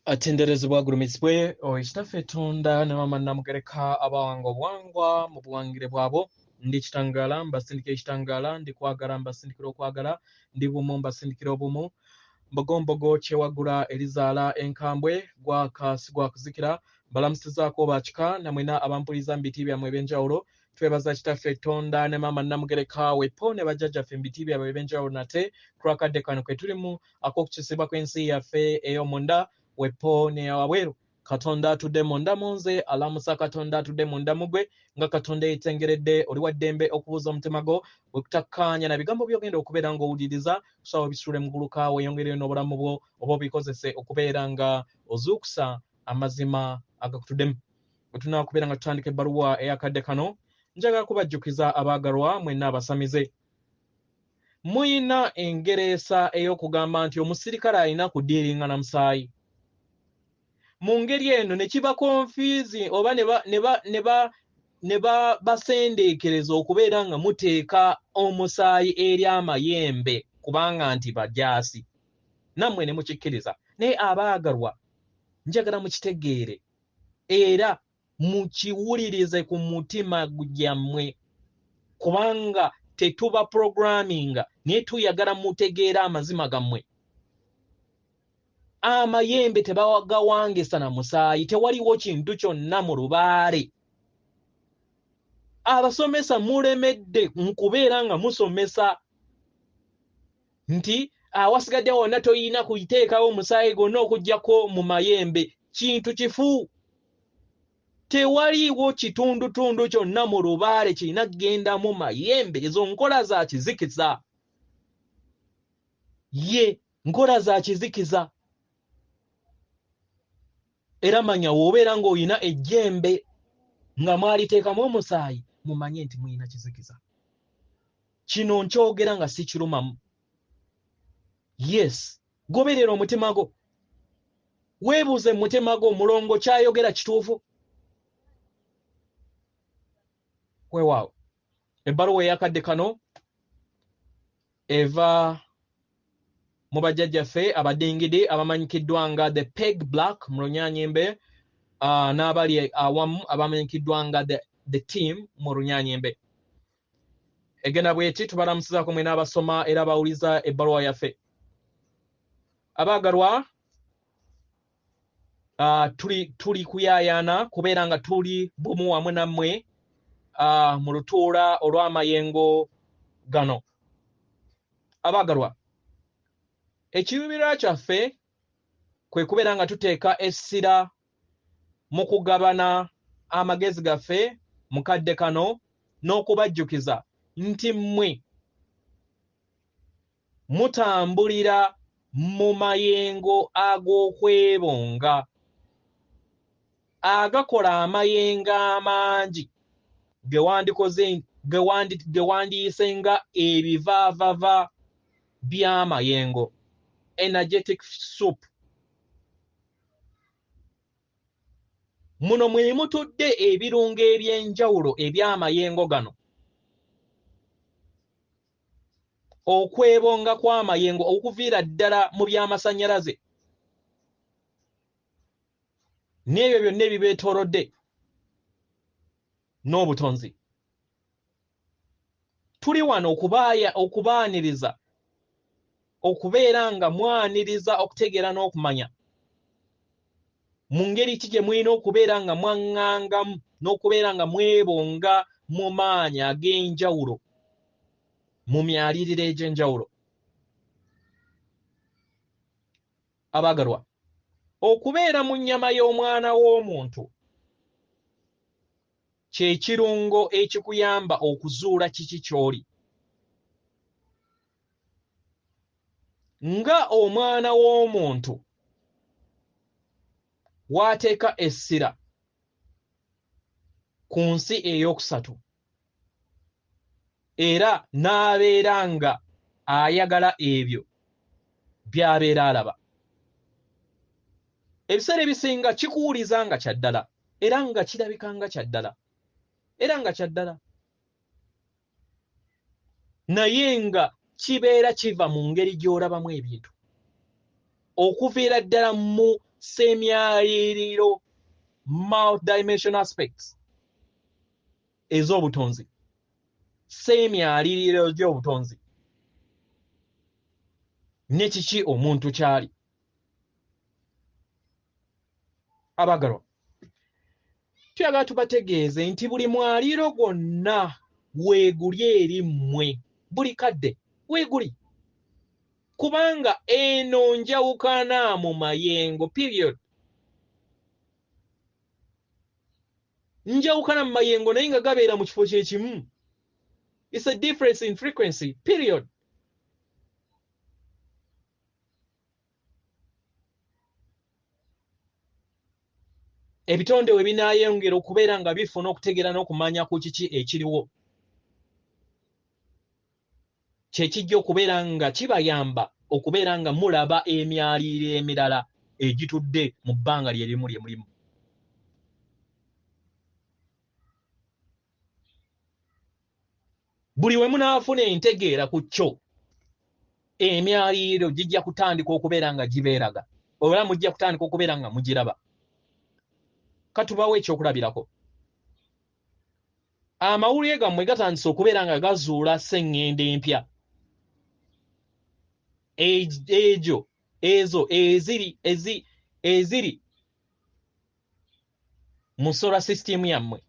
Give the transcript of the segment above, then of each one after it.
Atenderezebwa agulumizibwe oyo Kitaffe Tonda ne Maama Nnamugereka abawanga obuwangwa mu buwangire bwabwo. Ndi kitangaala mbasindikira ekitangaala, ndi kwagala mbasindikira okwagala, ndi bumu mbasindikira obumu. Mbogombogo kyewaggula erizaala enkambwe, gwaka si gwa kuzikira. Mbalamusizaako bakika namwena abampuliza mu biti byammwe ebyenjawulo. Twebaza Kitaffe Tonda ne Maama Nnamugereka wepo ne bajjajjaffe mu biti byabwe ebyenjawulo nate ku lw'akadde kano ke tulimu ak'okukyusibwa kw'ensi yaffe ey'omunda wepo n'eyawabweru. Katonda atudde munda mu nze alamusa Katonda atudde munda mu ggwe, nga Katonda yeetengeredde. Oli wa ddembe okubuuza omutima gwo bwe kutakkaanya na bigambo by'ogenda okubeera ng'owuliriza, kusaba obisuule mu guluka weeyongereyo n'obulamu bwo oba obikozese okubeera nga ozuukusa amazima agakutuddemu. Bwe tunaakubeera nga tutandika ebbaluwa ey'akadde kano, njagala kubajjukiza abaagalwa mwenna abasamize. Muyina engereesa ey'okugamba nti omusirikale alina kudiiringa na musaayi. Mu ngeri eno ne kiba confuse oba ne basendeekereza okubeera nga muteeka omusaayi eri amayembe kubanga nti bajaasi. Nammwe ne mukikkiriza. Naye abaagalwa njagala mukitegeere era mukiwulirize ku mutima gyammwe, kubanga tetuba programming naye tuyagala mutegeere amazima gammwe. Amayembe tebagawangisa na musaayi, tewaliwo kintu kyonna mu lubaale. Abasomesa mulemedde mu kubeera nga musomesa nti awasigadde wonna toyina kuteekawo musaayi gwonna okuggyako mu mayembe. Kintu kifu. Tewaliiwo kitundutundu kyonna mu lubaale kirina kugenda mu mayembe. Ezo nkola za kizikiza. Ye nkola za kizikiza. Era manya w'obeera ng'olina ejjembe nga mwaliteekamu omusaayi, mumanye nti mulina kizikiza. Kino nkyogera nga sikirumamu. Yes, goberera omutima gwo. Weebuuze mu mutima gwo, mulongo kyayogera kituufu? Weewaawo. Ebbaluwa ey'akadde kano eva mu bajjajjaffe abadingidi abamanyikiddwa nga the Peg Black mu Lunyanyembe, n'abali awamu abamanyikiddwa nga the team mu Lunyanyembe. Egenda bw'eti, tubalamusizaako mwena abasoma era abawuliza ebbaluwa yaffe. Abaagalwa, tuli kuyaayaana kubeera nga tuli bumu wamu nammwe mu lutuula olw'amayengo gano. Abaagalwa, ekiruubirirwa kyaffe kwe kubeera nga tuteeka essira mu kugabana amagezi gaffe mu kadde kano n'okubajjukiza nti mmwe mutambulira mu mayengo ag'okwebonga agakola amayengo amangi ge wandiyise nga ebivaavava by'amayengo, energetic soup. Muno mwe mutudde ebirungo eby'enjawulo eby'amayengo gano. Okwebonga kw'amayengo okuviira ddala mu by'amasannyalaze n'ebyo byonna ebibeetoolodde n'obutonzi. Tuli wano okubaaniriza, okubeera nga mwaniriza okutegeera n'okumanya mu ngeri ki gye mulina okubeera nga mwaŋŋangamu n'okubeera nga mwebonga mu maanyi ag'enjawulo mu myaliriro egy'enjawulo. Abaagalwa, okubeera mu nnyama y'omwana w'omuntu kye kirungo ekikuyamba okuzuula kiki ky'oli. Nga omwana w'omuntu w'ateeka essira ku nsi ey'okusatu era n'abeera nga ayagala ebyo by'abeera alaba. Ebiseera ebisinga kikuwuliza nga kya ddala era nga kirabika nga kya ddala era nga kya ddala, naye nga kibeera kiva mu ngeri gy'olabamu ebintu okuviira ddala mu Ssemyaliriro, multidimensional aspects ez'obutonzi, ssemyaliriro gy'obutonzi ne kiki omuntu kyali. Abagalwa, tuyagala tubategeeze nti buli mwaliiro gwonna weeguli eri mmwe, buli kadde weeguli, kubanga eno njawukana mu mayengo, period. Njawukana mu mayengo naye nga gabeera mu kifo kye kimu. It's a difference in frequency, period. Ebitonde we binaayongera okubeera nga bifuna okutegeera n'okumanya ku kiki ekiriwo, kye kijja okubeera nga kibayamba okubeera nga mulaba emyaliiro emirala egitudde mu bbanga lye limu lye mulimu. Buli we munaafuna entegeera ku kyo, emyaliiro gijja kutandika okubeera nga gibeeraga, oba mujja kutandika okubeera nga mugiraba. Katubawo ekyokulabirako. Amawulire gammwe gatandise okubeera nga gazuula sseŋŋendo empya. Egyo ezo eziri mu solar system yammwe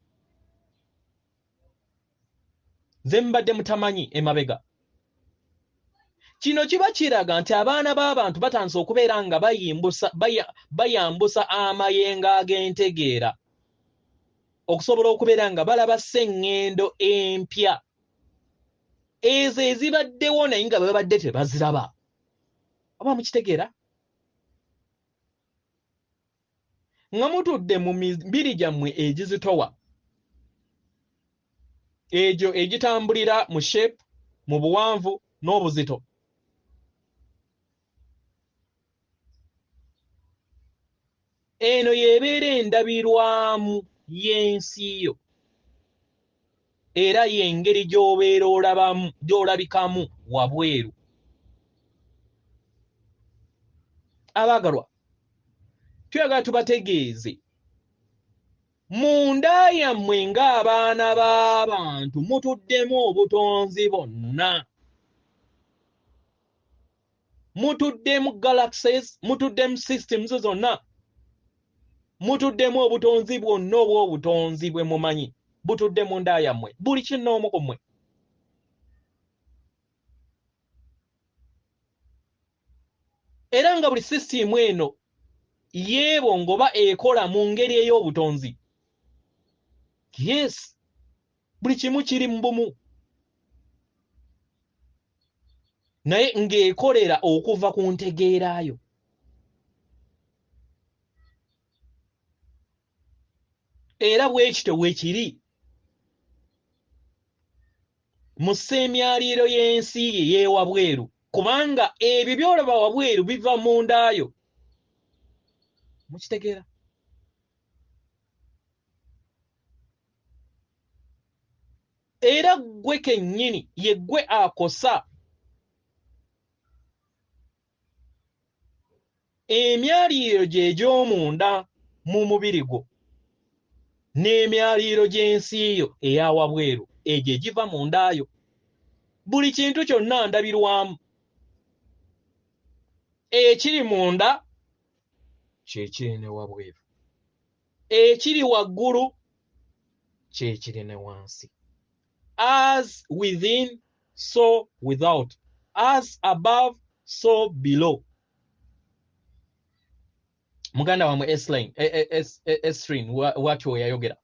ze mubadde mutamanyi emabega. Kino kiba kiraga nti abaana b'abantu batandise okubeera nga bayambusa amayengo ag'entegeera okusobola okubeera nga balaba sseŋŋendo empya ezo ezibaddewo naye nga babadde tebaziraba. Oba mukitegeera? Nga mutudde mu mibiri gyammwe egizitowa, egyo egitambulira mu shape, mu buwanvu n'obuzito, eno y'ebeera endabirwamu y'ensi yo, era y'engeri gy'obeera olabamu, gy'olabikamu wabweru. Abaagalwa, tuyagala tubategeeze munda yammwe ng'abaana b'abantu mutuddemu obutonzi bwonna, mutuddemu galaxies, mutuddemu systems zonna, mutuddemu obutonzi bwonna obw'obutonzi bwe mumanyi butudde munda yammwe, buli kinnoomu ku mmwe. Era nga buli sisitimu eno yeebongoba ekola mu ngeri ey'obutonzi. Yes, buli kimu kiri mu bumu, naye ng'ekolera okuva ku ntegeerayo. Era bwe kityo bwe kiri mu ssemyaliiro y'ensi ye y'ewabweru, kubanga ebyo by'olaba wabweru biva mundaayo. Mukitegeera? Era ggwe kennyini ye ggwe akosa emyaliiro gye egy'omunda mu mubiri gwo n'emyaliiro gy'ensi yo eya wabweru, egyo egiva mundaayo. Buli kintu kyonna ndabirwamu, ekiri munda kye kiri ne wabweru, ekiri waggulu kye kiri ne wansi. As within so without, as above so below. Muganda wammwe Esrin watyo we yayogera,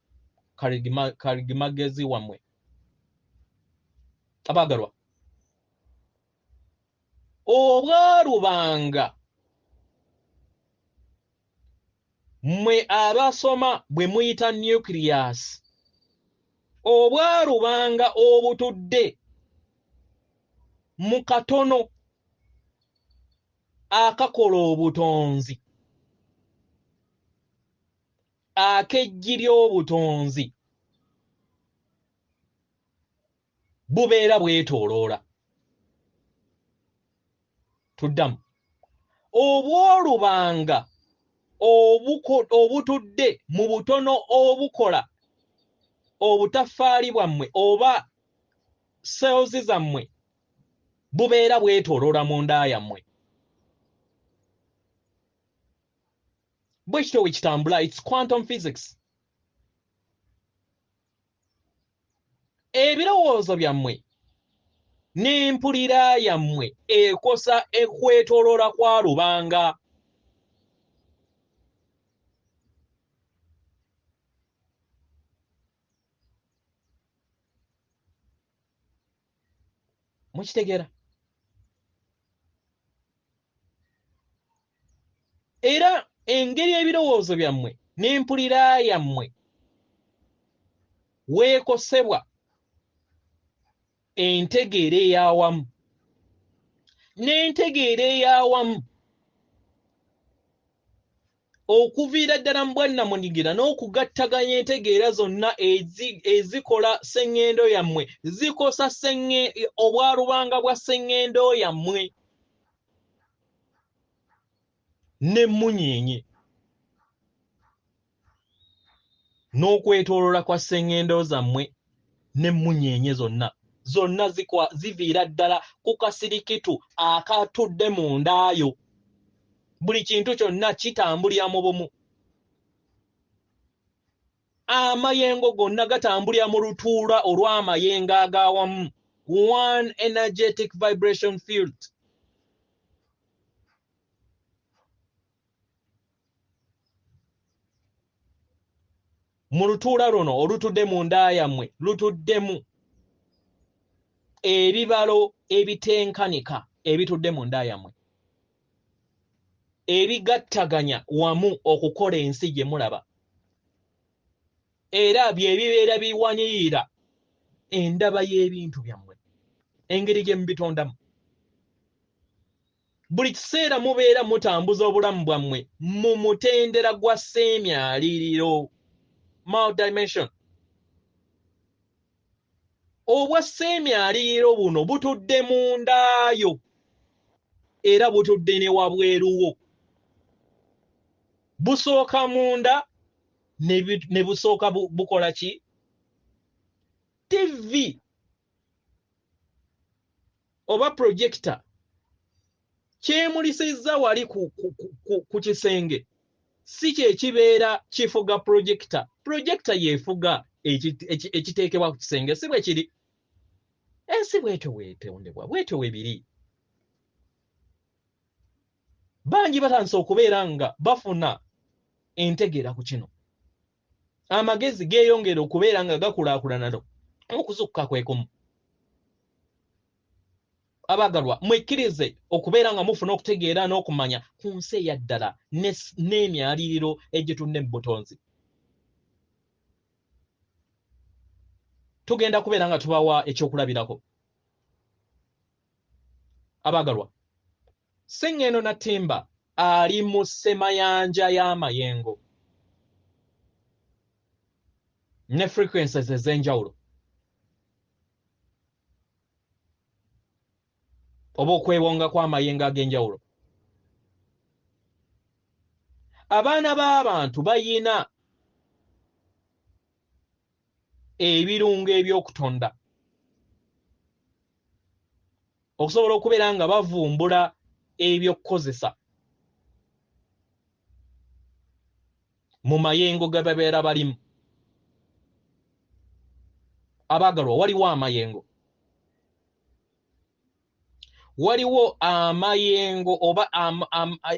kaligimagezi wammwe. Abaagalwa, obwalubanga mmwe abasoma bwe muyita nucleus, obwalubanga obutudde mu katono akakola obutonzi, ak'eggi ly'obutonzi bubeera bwetooloola. Tuddamu, obwolubanga Obutudde mu butono obukola obutaffaali bwammwe oba cells zammwe bubeera bwetooloola munda yammwe. Bwe kityo bwe kitambula. It's quantum physics. Ebirowoozo byammwe n'empulira yammwe ekosa ekwetooloola kwa lubanga. Mukitegeera? Era engeri ebirowoozo byammwe n'empulira yammwe weekosebwa entegeera ey'awamu, n'entegeera ey'awamu okuviira ddala mu bwannamunigina n'okugattaganya entegeera zonna ezikola sseŋŋendo yammwe zikosa obwalubanga bwa sseŋŋendo yammwe n'emmunyeenye n'okwetooloola kwa sseŋŋendo zammwe n'emmunyeenye zonna zonna ziviira ddala ku kasirikitu akatudde mundaayo. Buli kintu kyonna kitambulira mu bumu. Amayengo gonna gatambulira mu lutuula olw'amayengo ag'awamu, one energetic vibration field. Mu lutuula luno olutudde munda yammwe lutuddemu ebibalo ebitenkanika ebitudde munda yammwe ebigattaganya wamu okukola ensi gye mulaba, era bye bibeera biwanirira endaba y'ebintu byammwe, engeri gye mubitondamu. Buli kiseera mubeera mutambuza obulamu bwammwe mu mutendera gwa sseemyaliriro, multidimension. Obwa sseemyaliriro buno butudde mundaayo era butudde ne wabweruwo. Busooka munda ne busooka bukola ki? TV oba projector kyemulisizza wali ku kisenge si kye kibeera kifuga projector. Projector yeefuga ekiteekebwa ku kisenge, si bwe kiri? Ensi bwetyo bwetondebwa, bwetyo bwe biri. Bangi batandise okubeera nga bafuna entegeera ku kino. Amagezi geeyongera okubeera nga gakulaakulana okuzukka kwe kumu. Abaagalwa, mwekkirize okubeera nga mufuna okutegeera n'okumanya ku nsi eya ddala n'emyaliriro egitunne mu butonzi. Tugenda kubeera nga tubawa ekyokulabirako. Abaagalwa, Sseŋŋendo Nattimba ali mu ssemayanja y'amayengo ne frequencies ez'enjawulo oba okwebonga kw'amayengo ag'enjawulo. Abaana b'abantu bayina ebirungo eby'okutonda okusobola okubeera nga bavumbula ebyokukozesa mu mayengo ge babeera balimu. Abaagalwa, waliwo amayengo, waliwo amayengo oba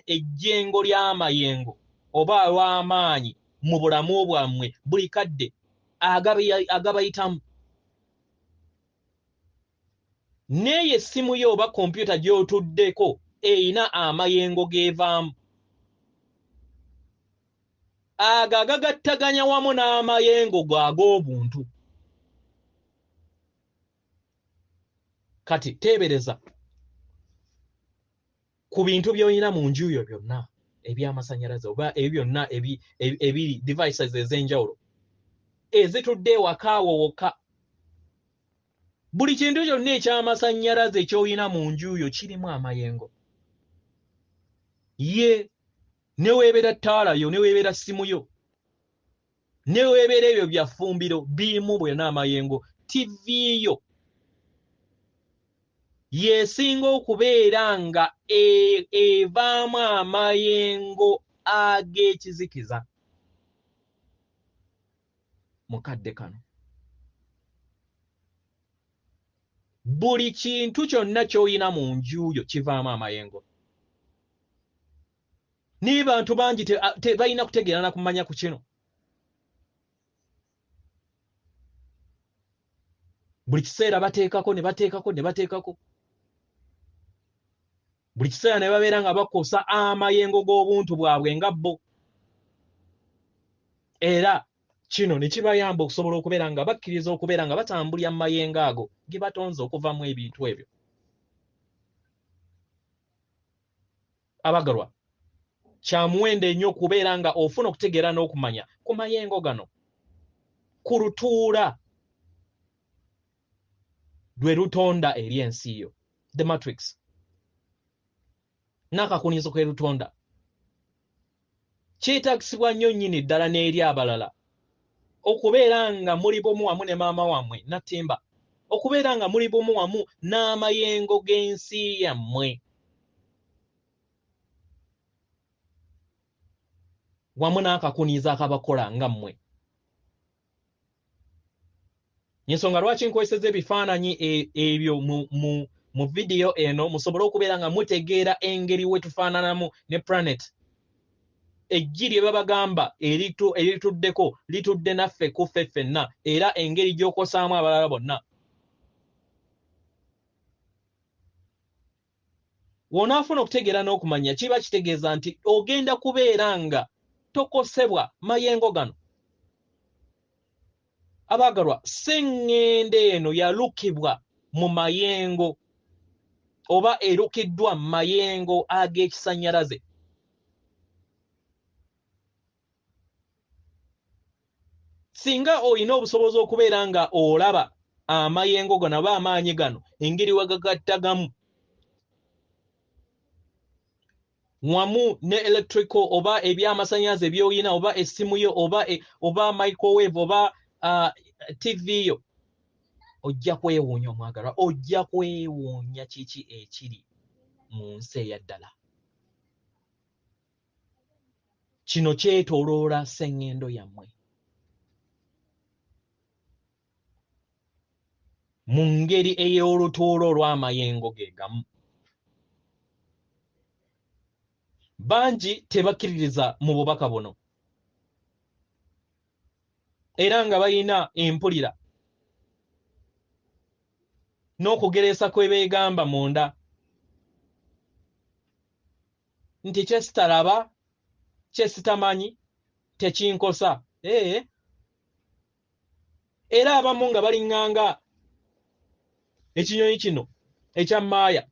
ejjengo ly'amayengo oba olw'amaanyi mu bulamu bwammwe buli kadde agabayitamu. N'eyo essimu yo oba kompyuta gy'otuddeko erina amayengo g'evaamu ago agagattaganya wamu n'amayengo go ag'obuntu. Kati teebereza ku bintu by'olina mu nju yo byonna eby'amasannyalaze oba ebyo byonna ebiri devices ez'enjawulo ezitudde ewaka awo wokka. Buli kintu kyonna eky'amasannyalaze ky'olina mu nju yo kirimu amayengo. Ye Neweebeera ttaala yo, neweebeera ssimu yo, neweebeera ebyo bya ffumbiro, birimu bwena amayengo. TV yo yesinga okubeera nga evaamu amayengo ag'ekizikiza mukadde kano. Buli kintu kyonna ky'olina mu nju yo kivaamu amayengo. Naye bantu bangi tebalina kutegeera na kumanya ku kino. Buli kiseera bateekako ne bateekako ne bateekako. Buli kiseera ne babeera nga bakosa amayengo g'obuntu bwabwe nga bo. Era kino ne kibayamba okusobola okubeera nga bakkiriza okubeera nga batambulira mu mayengo ago ge batonze okuvamu ebintu ebyo. Abagalwa, kya muwendo ennyo okubeera nga ofuna okutegeera n'okumanya ku mayengo gano, ku lutuula lwe lutonda eri ensi yo, the matrix, n'akakunizo ke lutonda. Kyetaagisibwa nnyo nnyini ddala n'eri abalala okubeera nga muli bumu wamu ne maama wammwe Nattimba, okubeera nga muli bumu wamu n'amayengo g'ensi yammwe, wamu n'akakunizo akabakola nga mmwe. Ensonga lwaki nkozesezza ebifaananyi ebyo mu vidiyo eno, musobole okubeera nga mutegeera engeri we tufaananamu ne planet. Eggi lye babagamba erituddeko litudde naffe kuffe ffenna, era engeri gy'okosaamu abalala bonna. W'onaafuna okutegeera n'okumanya, kiba kitegeeza nti ogenda kubeera nga tokosebwa mayengo gano. Abaagalwa, sseŋŋendo eno yalukibwa mu mayengo oba erukiddwa mu mayengo ag'ekisannyalaze. Singa olina obusobozi okubeera nga olaba amayengo gano oba amaanyi gano engeri wagagattagamu wamu ne electrical oba ebyamasannyalaze by'olina oba essimu yo oba microwave oba TV yo, ojja kwewuunya omwagalwa, ojja kwewuunya kiki ekiri mu nsi eya ddala. Kino kyetooloola sseŋŋendo yammwe mu ngeri ey'olutuula olw'amayengo ge gamu. Bangi tebakkiririza mu bubaka buno era nga balina empulira n'okugereesa kwe beegamba munda nti kye sitalaba, kye sitamanyi, tekinkosa. Era abamu nga baliŋŋanga ekinyonyi kino ekya maaya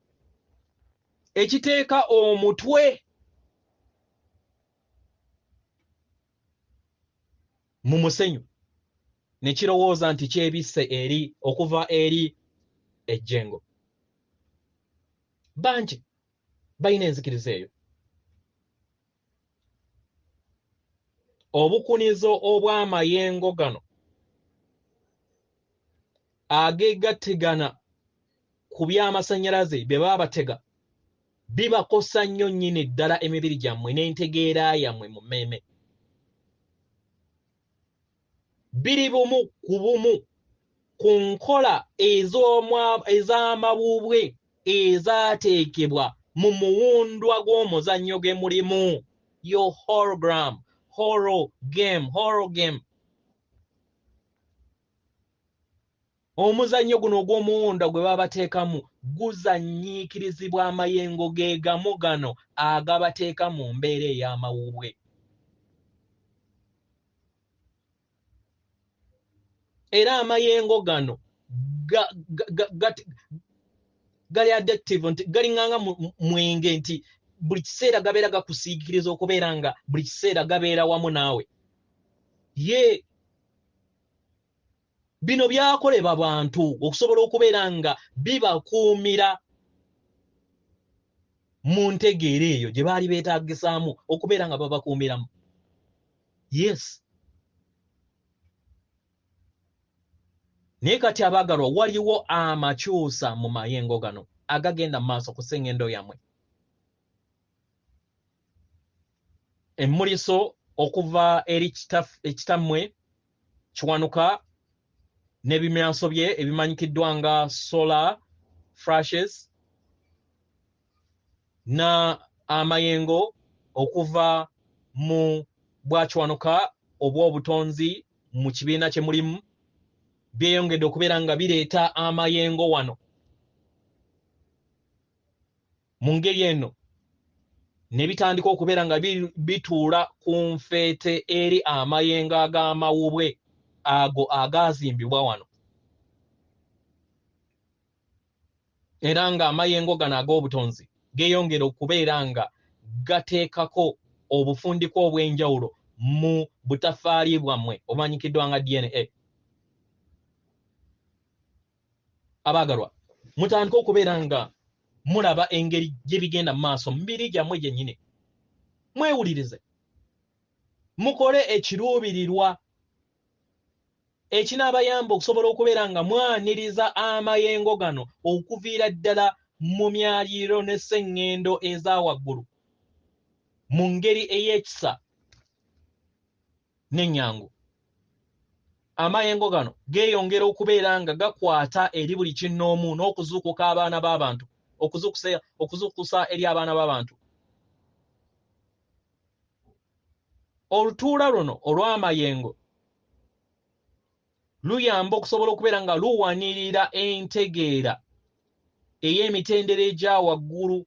ekiteeka omutwe mu musenyu ne kirowooza nti kyebisse eri okuva eri ejjengo. Bangi balina enzikiriza eyo. Obukunizo obw'amayengo gano ageegattigana ku by'amasannyalaze bye baabatega bibakosa nnyo nnyini ddala emibiri gyammwe n'entegeera yammwe mu mmeeme. Biri bumu ku bumu ku nkola ez'amabubwe ezaateekebwa mu muwundwa gw'omuzannyo gwe mulimu. Your hologram, horror game, horror game. Omuzannyo guno ogw'omuwunda gwe babateekamu guzannyiikirizibwa amayengo ge gamu gano agabateeka mu mbeera ey'amawubwe. Era amayengo gano gali addictive, nti galinganga mwenge, nti buli kiseera gabeera gakusiikiriza okubeera nga buli kiseera gabeera wamu naawe. Ye bino byakolebwa bantu okusobola okubeera nga bibakuumira Mu ntegeera eyo gye baali beetaagisaamu okubeera nga babakuumiramu. Yes. Naye kati abaagalwa, waliwo amakyusa mu mayengo gano agagenda mu maaso ku ssengendo yammwe. Emmuliso okuva eri kitammwe Kiwanuka n'ebimyanso bye ebimanyikiddwa nga solar flashes na amayengo okuva mu bwakiwanuka obw'obutonzi mu kibiina kye mulimu byeyongedde okubeera nga bireeta amayengo wano. Mu ngeri eno ne bitandika okubeera nga bituula ku nfeete eri amayengo ag'amawubwe ago agaazimbibwa wano. Era ng'amayengo gano ag'obutonzi geeyongera okubeera nga gateekako obufundikwa obw'enjawulo mu butaffaali bwammwe obumanyikiddwa nga DNA. Abaagalwa, mutandike okubeera nga mulaba engeri gye bigenda mu maaso mu mibiri gyammwe gyennyini. Mwewulirize, mukole ekiruubirirwa ekinaabayamba okusobola okubeera nga mwaniriza amayengo gano okuviira ddala mu myaliiro ne sseŋŋendo eza waggulu mu ngeri ey'ekisa n'ennyangu. Amayengo gano geeyongera okubeera nga gakwata eri buli kinnoomu n'okuzuukuka abaana b'abantu, okuzuukusa eri abaana b'abantu. Olutuula luno olw'amayengo luyamba okusobola okubeera nga luwanirira entegeera ey'emitendera egya waggulu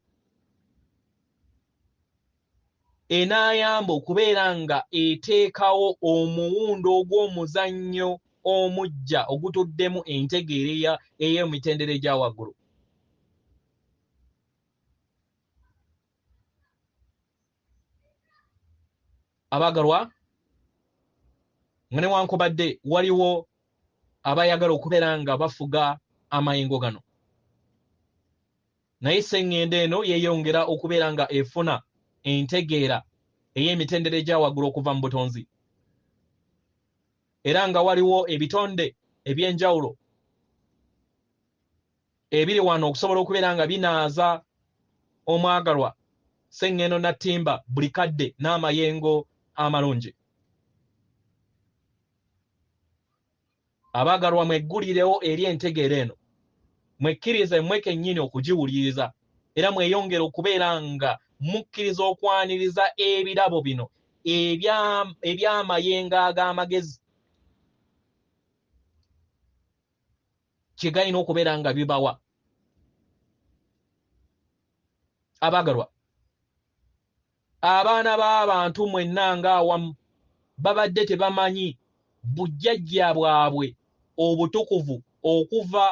enaayamba okubeera nga eteekawo omuwundo ogw'omuzannyo omuggya ogutuddemu entegeera ey'emitendera egya waggulu. Abaagalwa, nga newankubadde waliwo abayagala okubeera nga bafuga amayengo gano, naye sseŋŋendo eno yeeyongera okubeera nga efuna entegeera ey'emitendera egya waggulu okuva mu butonzi, era nga waliwo ebitonde eby'enjawulo ebiri wano okusobola okubeera nga binaaza omwagalwa sseŋŋendo Nattimba buli kadde n'amayengo amalungi. Abaagalwa, mweggulirewo eri entegeera eno, mwekkirize mmwe kennyini okugiwuliriza, era mweyongere okubeera nga mukkiriza okwaniriza ebirabo bino eby'amayengo ag'amagezi kye galina okubeera nga bibawa. Abaagalwa, abaana b'abantu mwenna ng'awamu babadde tebamanyi bujjajja bwabwe obutukuvu okuva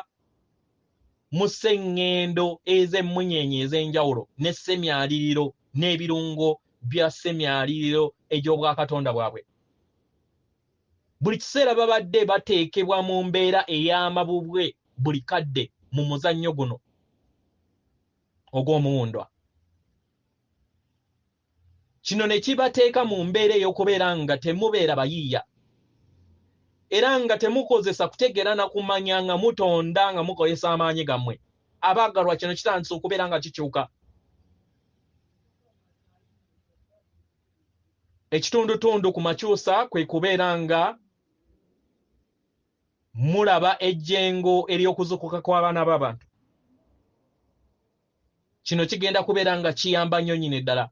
mu sseŋŋendo ez'emmunyeenye ez'enjawulo ne ssemyaliriro n'ebirungo bya ssemyaliriro egy'obwakatonda bwabwe. Buli kiseera babadde bateekebwa mu mbeera ey'amabubwe buli kadde mu muzannyo guno ogw'omuwundwa. Kino ne kibateeka mu mbeera ey'okubeera nga temubeera bayiiya era nga temukozesa kutegeera na kumanya nga mutonda nga mukozesa amaanyi gammwe. Abaagalwa, kino kitandise okubeera nga kikyuka. Ekitundutundu ku makyusa kwe kubeera nga mulaba ejjengo ery'okuzuukuka kw'abaana b'abantu. Kino kigenda kubeera nga kiyamba nnyo nnyini ddala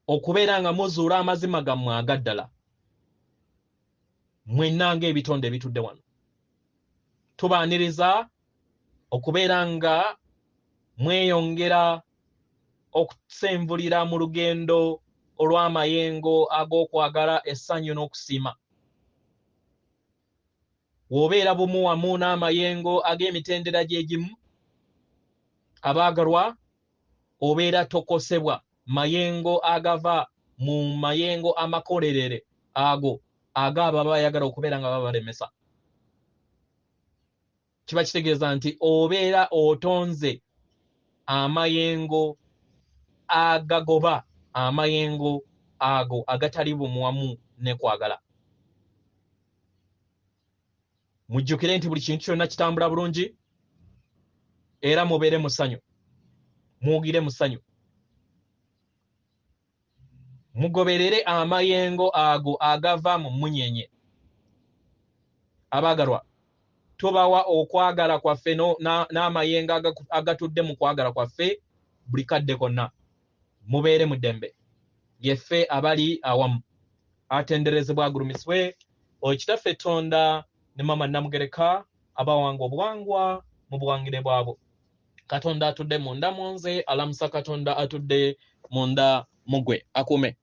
okubeera nga muzuula amazima gammwe agaddala mwenna ng'ebitonde ebitudde wano. Tubaaniriza okubeera nga mweyongera okusenvulira mu lugendo olw'amayengo ag'okwagala, essanyu n'okusiima. W'obeera bumu wamu n'amayengo ag'emitendera gye gimu, abaagalwa, obeera tokosebwa mayengo agava mu mayengo amakolerere ago ag'abo abayagala okubeera nga babalemesa. Kiba kitegeeza nti obeera otonze Amayengo agagoba amayengo ago agatali bumu wamu ne kwagala. Mujjukire nti buli kintu kyonna kitambula bulungi, era mubeere mu ssanyu, muwugire mu ssanyu, mugoberere amayengo ago agava mu mmunyenye. Abaagalwa, tubawa okwagala kwaffe n'amayengo agatudde mu kwagala kwaffe buli kadde konna. Mubeere mu ddembe, yeffe abali awamu. Atenderezebwa agulumizibwe oyo Kitaffe Tonda ne Mama Namugereka abawanga obuwangwa mu buwangire bwabwo. Katonda atudde munda mu nze alamusa Katonda atudde munda mu ggwe. Akuume.